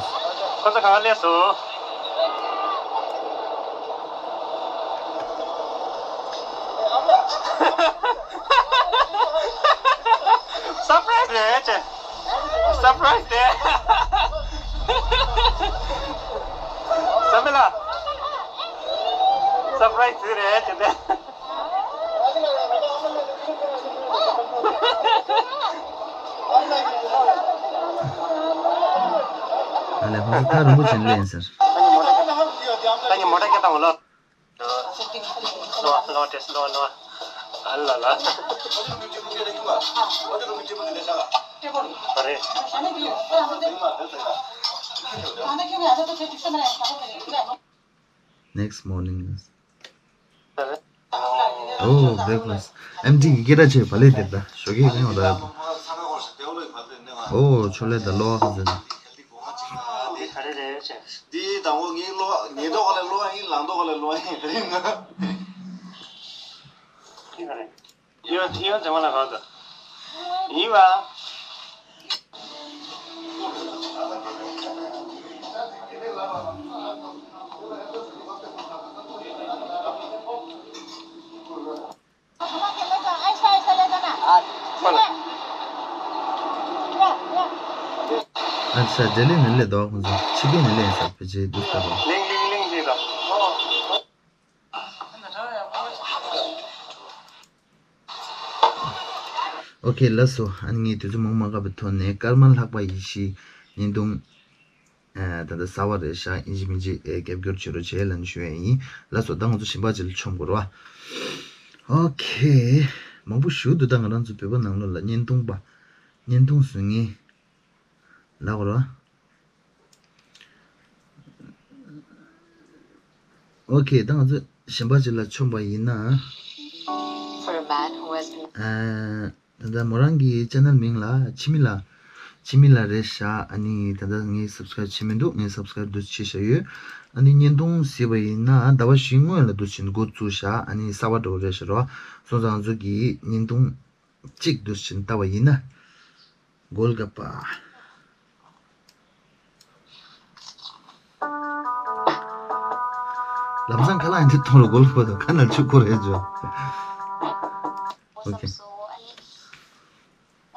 ཁོ་ཚོ་གང་སླེབས་སོང་། སར་པ་རའི་སི་རེད་ཅེ། སར་པ་རའི་སི་རེད། ས་མེ་ལ། སར་པ་རའི་སི་རེད་ཅེ་དེ། ཨ་ལས་ཁོང་ཚོ་ཐག་རིང་པོ་ཕྱིན་སླེབས་ཡིན་ཟེར། ད་ནི་མོ་ཊ་སྐད་བཏང་ལོ། ལོ་ལོ་ཏེས་ལོ་ལོ། ཨ་ལ་ལ། ཨ་རེ། Next morning. Oh, breakfast. ཨེམ་ཌི་གི་སྐད་གྲགས་ཆེ་བ་ལས་དེར་ད་ཞོགས་ཀས་གང་ཡོང་ད། Oh, ཆོ་ལེ་ད་ལོ་ཁ་ཟེར་ན། འདི་དང་པོ་ངའི་ལོ་ཉེ་ཏོག་ག་ལས་ལོ་ཡིན་ལང་ཏོག་ག་ལས་ལོ་ཡིན་རིང་ང་། ཡོད་ཡོད་ཚང་མ་ལ་གང་དུ་ཡིན་པ། ཨ་ས་ལྡི་ལི་ནས་སླེབས་འདུག་ཁོང་ཚོ་ཕྱི་རྒྱལ་ནས་སླེབས་ཡིན་ས་ཕལ་ཆེར་འདུག་ལྟ་བུ། ལིང་ལིང་ལིང་ལིང་དང་། ཨོ་ཁེ་ལགས་སོ། ཨ་ནི་ངས་དུས་ཚོད་མང་མ་བཀག་པའི་ཐོག་ནས་ཀརྨ་ལྷག་པ་ཡེ་ཤེས་བརྙན་ཐུང་ཨ་ད་ལྟ་གསར་བ་རེད་ཤག་ཡིན་གཅིག་མིན་གཅིག་ཨེ་རྒྱབ་སྐྱོར་བྱེད་རོགས་བྱེད་ལབ་ནས་ཞུ་ཡ་ཡིན། ལགས་སོ། ད་ང་ཚོ་གཞན་པ་ཅིག་ལ་མཆོང་དགོས་རེད་བ། ཨོ་ཁེ། མང་པོ་ཞེ་པོ་འདུག་ད་ང་རང་ཚོ་བོད་པ་ནང་ལོགས་ལ་བརྙན་ཐུང་པ། བརྙན་ཐུང་བཟོ་མཁན། ལབ་དགོས་རེད་བ། ཨོ་ཁེ། ད་ང་ཚོ་གཞན་པ་ཅིག་ལ་མཆོང་པ་ཡིན་ན། For a man who has been ཨ་ད་ལྟ་མོ་རང་གི་ཅེ་ནལ་མིང་ལ་འཆི་མེད་ལགས། འཆི་མེད་ལགས་རེད་ཤག་ཨ་ནི་ད་ལྟ་ངས་སབ་སི་ཀ་རེབ་བྱས་མི་འདུག་ངས་སབ་སི་ཀ་རེབ་འདུག་བྱས་བཞག་ཡོད། ཨ་ནི་བརྙན་ཐུང་གཟིགས་པ་ཡིན་ན་ཟླ་བ་བཞི་སྔོན་ལ་འདུག་བྱས་འགོ་བཙུགས་ཤག་ཨ་ནི་གསར་པ་འདྲ་བོ་རེད་ཤག་རོ། སོང་ཙང་ང་ཚོ་གི་བརྙན་ཐུང་གཅིག་འདུག་བྱས་བལྟ་བ་ཡིན་ན། གོལ་ག་པ། ལམ་སང་ཁ་ལག་འདི་ཐོང་རུ་གོལ་ག་པ་དང་ཁ་ནང་ཆུ་ཁོར་ཡ་འཇོ། ཨོ་ཁེ།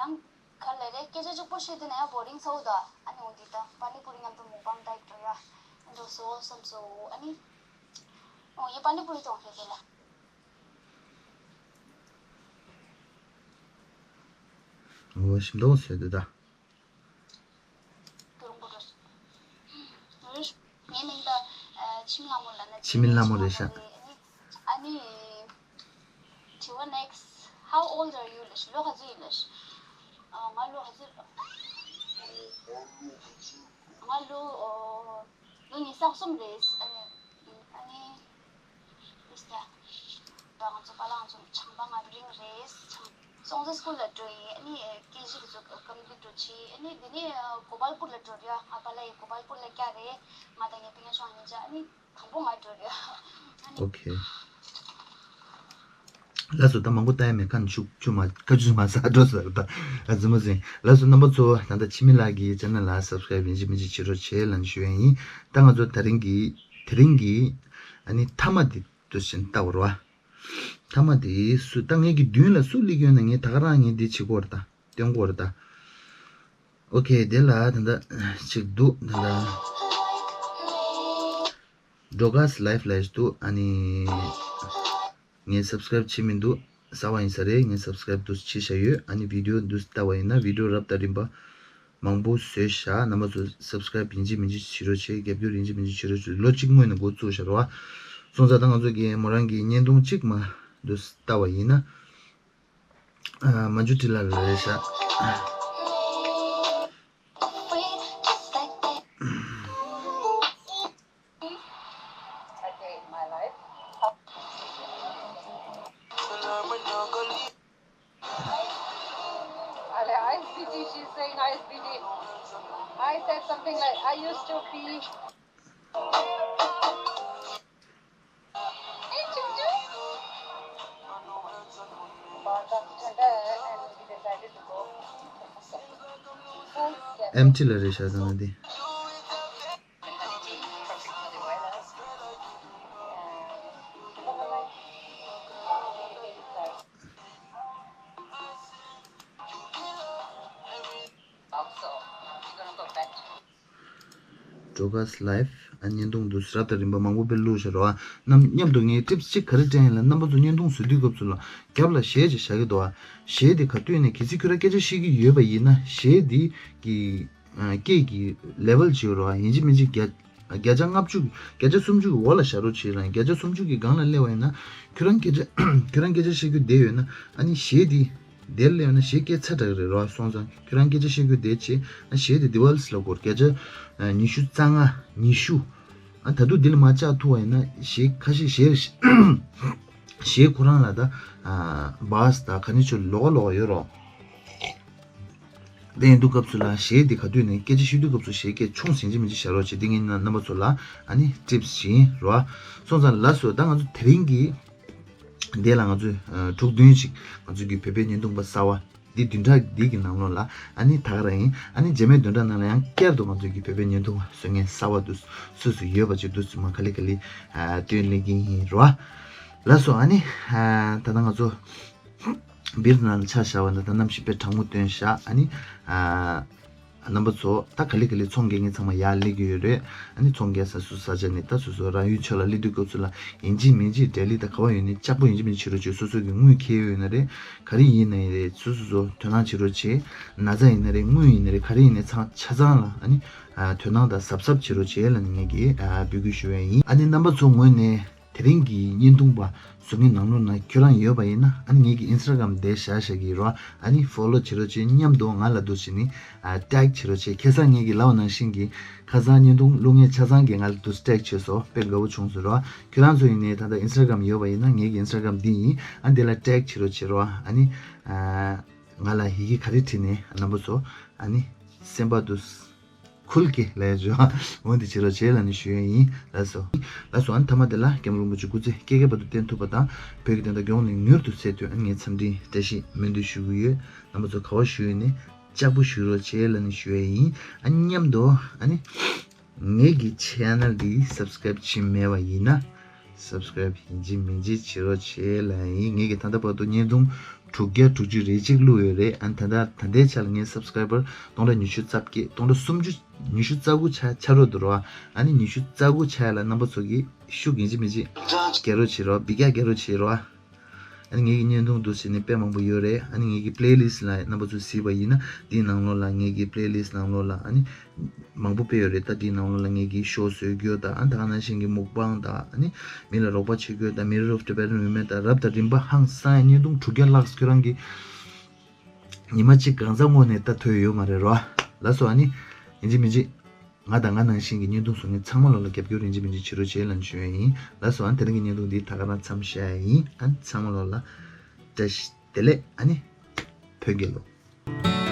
ཡང་ག་ལེ་རེ་སྐད་ཆ་གཅིག་པོ་བཤད་དེ་ན་ཡང་བོ་རིང་ཚ་བོ་ད། ཨ་ནི་འོ་འདི་ད་པ་ནི་པུ་རི་མཉམ་དུ་མུག་པང་ཏའི་འགྲོ་ཡ་འགྲོ་སོ་བསམ་སོ། ཨ་ནི་འོ་ཡེ་པ་ནི་པུ་རི་ཐོང་ཁེ་ཁེ་ལ། འོ་ཞིམ་མདོག་བཟོས་འདུག་ད། ངའི་མིང་ད་འཆི་མེད་ལྷ་མོ་ལབ་ན། འཆི་མེད་ལྷ་མོ་རེད་ཤག་ཨ་ནི་དྲི་བ་next, how old are you? ལབ་ཤག་ལོ་ག་ཚོད་ཡིན་ལབ་ཤག་ང་ལོ་ག་ཚོད། ང་ལོ་ལོ་ཉི་ཤུ་རྩ་གསུམ་རེད། ཨ་ནི་ཨ་ནི་ཨིས་ད། ང་ཚོ་པཱ་ལགས་ང་ཚོ་ཆང་པ་ང་རིང་རེད། ཆང་སོང་ཙང་སྐུལ་ལ་འགྲོ་ཡིན། ཨ་ནི་ཀེ་ཇི་དེ་ཚོ་ཀམ་པི་ལིཊ་འགྲོ་ཆེ། ཨ་ནི་འདི་ནི་གོ་པལ་པུར་ལ་འགྲོ་རེད། ང་པཱ་ལགས་ཡི་གོ་པལ་པུར་ལ་སྐྱ་རེད། ང་དང་ངའི་སྤུན་ཀྱག་ཆུང་གཉིས་ཆ་ཨ་ནི་དང་པོ་ང་འགྲོ་རེད། ཨ་ནི། ཨོ་ཁེ། ལགས་སོ། ད་མང་པོ་ལྟ་ཡ་མེད་ཁ་ནས་ཆུ་ཆུ་མ་ཁ་ཆུ་མ་ཟ་འགྲོ་ཟེར་ད་ཨ་ཙི་མ་ཟིན། ལགས་སོ། རྣམ་པ་ཚོ་ད་ལྟ་འཆི་མེད་ལགས་ཀྱི་ཅེ་ནལ་ལ་སབ་སི་ཀ་རེབ་ཡིན་གཅིག་མིན་གཅིག་བྱེད་རོགས་བྱེད་ལབ་ནས་ཞུ་ཡ་ཡིན། ད་ང་ཚོ་དེ་རིང་གི་དེ་རིང་གི་ཨ་ནི་མཐའ་མ་དེ་འདུག་བྱས་ནས་ལྟ་བར་བ། མཐའ་མ་དེ་སུ་ད་ངས་ཀྱི་མདུན་ལ་སུ་སླེབས་ཡོད་ན་ངས་ད་ག་རང་ངས་འདི་བྱེད་དགོས་རེད་ད། སྟོན་དགོས་རེད་ད། ཨོ་ཁེ། དེ་ལ་ད་ལྟ་ཅིག་འདུག་ད་ལྟ་Drogas Life ལབ་ཡས་འདུག་ཨ་ནི་ངས་སབ་སི་ཀ་རེབ་བྱེད་མི་འདུག་གསར་པ་ཡིན་ས་རེད། ངས་སབ་སི་ཀ་རེབ་འདུག་བྱས་བཞག་ཡོད། ཨ་ནི་བི་ཌི་ཡོ་འདུག་ལྟ་བ་ཡིན་ན་བི་ཌི་ཡོ་རབ་དང་རིམ་པ་མང་པོ་བཟོས་བཞག་རྣམ་པ་ཚོ་སབ་སི་ཀ་རེབ་ཡིན་གཅིག་མིན་གཅིག་བྱེད་རོགས་བྱེད། རྒྱབ་སྐྱོར་ཡིན་གཅིག་མིན་གཅིག་བྱེད་རོགས་བྱེད། ལོ་གཅིག་སྔོན་ནས་འགོ་བཙུགས་བཞག་རེད་བ། སོང་ཙང་ད་ང་ཚོ་གིས་མོ་རང་གི་བརྙན་ཐུང་གཅིག་མ་འདུག་ལྟ་བ་ཡིན་ན། ཨ། མ་འཇུ་ཊི་ལ་རེད་ཤག She's saying I S B D. I said something like, I used to be. ཨེམ་ཊི་ལ་རེད་ཤག་ད་ང་འདི། Drogas Life ཨ། བརྙན་ཐུང་འདུག་རབ་དང་རིམ་པ་མང་པོ་དཔེ་བླུགས་བཞག་རེད་བ། རྣམ་མཉམ་དུ་ངས་ཊིབ་སི་གཅིག་ག་རེ་སྤྲད་ཡིན་ལ། རྣམ་པ་ཚོ་བརྙན་ཐུང་བཟོ་དུས་སྐབས་སུ་ལ་རྒྱབ་ལ་གཞས་ཅིག་བཞག་གི་འདུག་བ། གཞས་དེ་ག་དུས་ནས་གལ་སྲིད་ཁྱོད་རང་སྐད་ཆ་བཤད་ཀྱི་ཡོད་པ་ཡིན་ན་གཞས་དེ་གི་ཨ། སྐད་ཀྱི་ལེ་ཝལ་ཅིག་ཡོད་རེད་བ། ཡིན་གཅིག་མིན་གཅིག་བརྒྱ་བརྒྱ་ཆ་ལྔ་བཅུ། བརྒྱ་ཆ་སུམ་ཅུ་གི་འོག་ལ་བཞག་རོགས་བྱེད་རང་། བརྒྱ་ཆ་སུམ་ཅུ་གི་སྒང་ལ་སླེབས་པ་ཡིན་ན་ཁྱོད་རང་སྐད་ཆ་ཁྱོད་རང་སྐད་ཆ་བཤད་རྒྱུ་བསྡད་ཡོད་ན་ཨ་ནི་གཞས་དེ། དེར་སླེབས་ན་གཞས་སྐད་ཚ་དྲགས་རེད་རོ། སོང་ཙང་ཁྱོད་རང་སྐད་ཆ་བཤད་རྒྱུ་དེ་བྱས་ན་གཞས་དེ་དེ་ཝལ་སི་ལ་འགོར། བརྒྱ་ཆ་ཉི་ཤུ་རྩ་ལྔ་ཉི་ཤུ། ཨ། ད་དུང་དེ་ལས་མར་བཅག་ཐུབ་པ་ཡིན་ན་གཞས་ཁ་ཤས་གཞས་གཞས་ཁོ་རང་ལ་ད་བཱ་སི་དང་ག་ནི་ཆོ་ལོགས་ཀ་ལོགས་ཀ་ཡོད་རོ། དེ་ཡིན་དུས་སྐབས་སུ་ལ་གཞས་དེ་ག་དུས་ནས་སྐད་ཆ་བཤད་དུས་སྐབས་སུ་གཞས་སྐད་ཆུང་ཟིན་གཅིག་མིན་གཅིག་བཞག་རོགས་བྱེད། དེ་ངས་རྣམ་པ་ཚོ་ལ་ཨ་ནི་ཊིབ་སི་ཞིག་ཡིན་རོ། སོང་ཙང་ལགས་སོ། ད་ང་ཚོ་དེ་རིང་གི་འདི་ལ་ང་ཚོས་ཨ། དྲུག་བདུན་ཅིག་ང་ཚོ་གི་བོད་པའི་བརྙན་ཐུང་པ་གསར་བ་འདི་བདུན་ཕྲག་འདི་གི་ནང་ལོགས་ལ་ཨ་ནི་ད་ག་རང་ཡིན། ཨ་ནི་རྗེས་མའི་བདུན་ཕྲག་ནང་ལ་ཡང་བསྐྱར་དུ་ང་ཚོ་གི་བོད་པའི་བརྙན་ཐུང་པ་བཟོ་མཁན་གསར་བ་འདུག་སུ་སུ་ཡོད་པ་ཅིག་འདུག་སུ་མ་ག་ལེ་ག་ལེ་ཨ། སྟོན་སླེབས་ཀྱི་ཡིན་རོ། ལགས་སོ། ཨ་ནི་ཨ། ད་ལྟ་ང་ཚོ་བིར་ནང་ལ་ཆ་བཞག་པ་ན་ད་གནམ་གཤིས་དཔེ་གྲང་མོ་སྟོན་ཤག་ཨ་ནི་ཨ། རྣམ་པ་ཚོ་ད་ག་ལེ་ག་ལེ་ཚོང་རྒྱག་མཁན་ཚང་མ་ཡར་སླེབས་ཀྱི་ཡོད་རེད། ཨ་ནི་ཚོང་རྒྱག་ས་སུ་ས་ཆ་ནས་ད་སོ་སོ་རང་ཡུལ་ཕྱོགས་ལ་སླེབས་དུས་སྐབས་སུ་ལ་ཡིན་གཅིག་མིན་གཅིག་འབྲེལ་ལི་ད་ག་བ་ཡོད་ནས་ལྕགས་པོ་ཡིན་གཅིག་མིན་གཅིག་བྱེད་རོགས་བྱེད། སོ་སོ་གི་དངུལ་ཁེལ་ཡོད་ན་རེད། ག་རེ་ཡིན་ནའི་རེད། སོ་སོ་སོ་དོ་སྣང་བྱེད་རོགས་བྱེད། ན་ཚ་ཡིན་ན་རེད། དངུལ་ཡིན་ན་རེད། ག་རེ་ཡིན་ནའི་ཚང་ཆ་ཚང་ལ་ཨ་ནི་ཨ། དོ་སྣང་དང་གཟབ་གཟབ་བྱེད་རོགས་བྱེད་ལབ་ནས་ངས་ཀྱིས་ཨ། འབོད་སྐུལ་ཞུ་བ་ཡིན། ཨ་ནི་རྣམ་པ་ཚོ་ངོས་ནས། དེ་རིང་གི་བརྙན་ཐུང་པ་བཟོ་མཁན་ནང་ལོགས་ན་ཁྱོད་རང་ཡོད་པ་ཡིན་ན་ཨ་ནི་ངེད་ཀྱི་ཨིན་སི་ཊ་གྷ་རམ་དེ་བཞག་བཞག་གི་རོ། ཨ་ནི་ཕོ་ལོ་བྱེད་རོགས་བྱེད། མཉམ་དུ་ང་ལ་འདུག་བྱས་ནི་ཨ། ཊེག་བྱེད་རོགས་བྱེད། ཁ་སང་ངེད་ཀྱི་ལབ་པ་ནང་བཞིན་གྱི་ཁ་སང་བརྙན་ཐུང་བླུག་མཁན་ཆ་ཚང་གིས་ང་ལ་འདུག་ཊེག་བྱས་སོང་། དཔེ་དགའ་པོ་བྱུང་སོང་རོ། ཁྱོད་རང་ཚོ་ཡིན་ནའི་ད་ལྟ་ཨིན་སི་ཊ་གྷ་རམ་ཡོད་པ་ཡིན་ན་ངེད་ཀྱི་ཨིན་སི་ཊ་གྷ་རམ་འདི་ཡིན། ཨ་འདི་ལ་ཊེག་བྱེད་རོགས་བྱེད་རོ། ཨ་ནི་ཨ། ང་ལ་ཡི་གེ་ག་རེ་བྲིས་ནས་རྣམ་པ་ཚོ་ཨ་ནི་སེམས་པ་འདུག་ཁུལ་གྱི་ལས་བྱོས་འོ་འདི་བྱེད་རོགས་བྱེད་ལབ་ནས་ཞུ་ཡས་ཡིན། ལགས་སོ། ལགས་སོ། ཨ་ནི་མཐའ་མ་དེ་ལ་སྐྱབས་མགོན་རིན་པོ་ཆེ་སྐུ་ཚེ་བསྐལ་བརྒྱའི་བར་དུ་བརྟན་ཐུབ་པ་དང་བོད་ཀྱི་བདེན་མཐའ་མགྱོགས་ནས་མྱུར་དུ་གསལ་དོན་ཨ་ནི་ངས་འཚམས་འདྲིའི་བཀྲ་ཤིས་སྨོན་འདུན་ཞུ་གི་ཡོད། རྣམ་པ་ཚོ་ག་བ་བཞུགས་ཡོད་ནས་ལྕགས་པོ་བཞུགས་རོགས་བྱེད་ལབ་ནས་ཞུ་ཡས་ཡིན། ཨ་ནི་མཉམ་དུ་ཨ་ནི་ངེད་ཀྱི་ཆེ་ནལ་འདི་སབ་སི་ཀ་རེབ་བྱས་མེད་པ་ཡིན་ན། སབ་སི་ཀ་རེབ་ཡིན་གཅིག་མིན་གཅིག་བྱེད་རོགས་བྱེད་ལབ་ཡིན། ངེད་ཀྱི་ད་ལྟ་བར་དུ་བརྙན་ཐུང་དྲུག་བརྒྱ་དྲུག་ཅུ་རེ་གཅིག་བླུགས་ཡོད་རེད། ཨ་ནི་ད་ལྟ་ད་ལྟའི་ཆ་ལ་ངའི་སབ་སི་ཀ་རེ་བར་སྟོང་ཕྲག་ཉི་ཤུ་རྩ་བརྒྱད། སྟོང་ཕྲག་སུམ་ཅུ། ཉི་ཤུ་རྩ་དགུ་ཆགས་ཆགས་རོགས་འདུག་རོ། ཨ་ནི་ཉི་ཤུ་རྩ་དགུ་ཆགས་ཡ་ལ་རྣམ་པ་ཚོ་གིས་ཤུགས་ཡིན་གཅིག་མིན་གཅིག་རྒྱག་རོགས་བྱེད་རོགས། འབུད་རྒྱག་རྒྱག་རོགས་བྱེད་རོགས། ཨ་ནི་ངེད་ཀྱི་བརྙན་ཐུང་འདུག་ཟེར་ནས་དཔེ་མང་པོ་ཡོད་རེད། ཨ་ནི་ངེད་ཀྱི་པི་ལེ་ལིསི་ལ་རྣམ་པ་ཚོས་གཟིགས་པ་ཡིན་ན་འདིའི་ནང་ལོགས་ལ་ངེད་ཀྱི་པི་ལེ་ལིསི་ནང་ལོགས་ལ་ཨ་ནི་མང་པོ་དཔེ་ཡོད་རེད། ད་འདིའི་ནང་ལོགས་ལ་ངེད་ཀྱི་ཤོ་བཟོ་རྒྱུ་དང་ཨ་ནི་ད་ག་ནང་བཞིན་གྱི་མུག་བང་དང་ཨ་ནི་མི་ལ་རོགས་པ་བྱེད་རྒྱུ་དང་Mirror of Tibetan Women དང་རབ་དང་རིམ་པ་ཧང་སང་ཡ་བརྙན་ཐུང་དྲུག་བརྒྱ་ལྷག་ཁྱོད་རང་གི་ཉི་མ་གཅིག་གང་ཟག་ངོས་ནས་ལྟ་ཐུབ་ཡོད་མ་རེད་རོ། ལགས་སོ། ཨ་ནི་ཡིན་གཅིག་མིན་གཅིག་ང་དང་ང་ནང་བཞིན་གྱི་བརྙན་ཐུང་བཟོ་མཁན་ཚང་མ་ལོ་ལ་རྒྱབ་སྐྱོར་ཡིན་གཅིག་མིན་གཅིག་བྱེད་རོགས་བྱེད་ལབ་ནས་ཞུ་ཡ་ཡིན། ལགས་སོ། ཨ་ནི་དེ་རིང་གི་བརྙན་ཐུང་འདི་ད་ག་རང་མཚམས་བཞག་ཡ་ཡིན། ཨ་ནི་ཚང་མ་ལོ་ལ་བཀྲ་ཤིས་བདེ་ལེགས། ཨ་ནི་བོད་རྒྱལ་ལོ།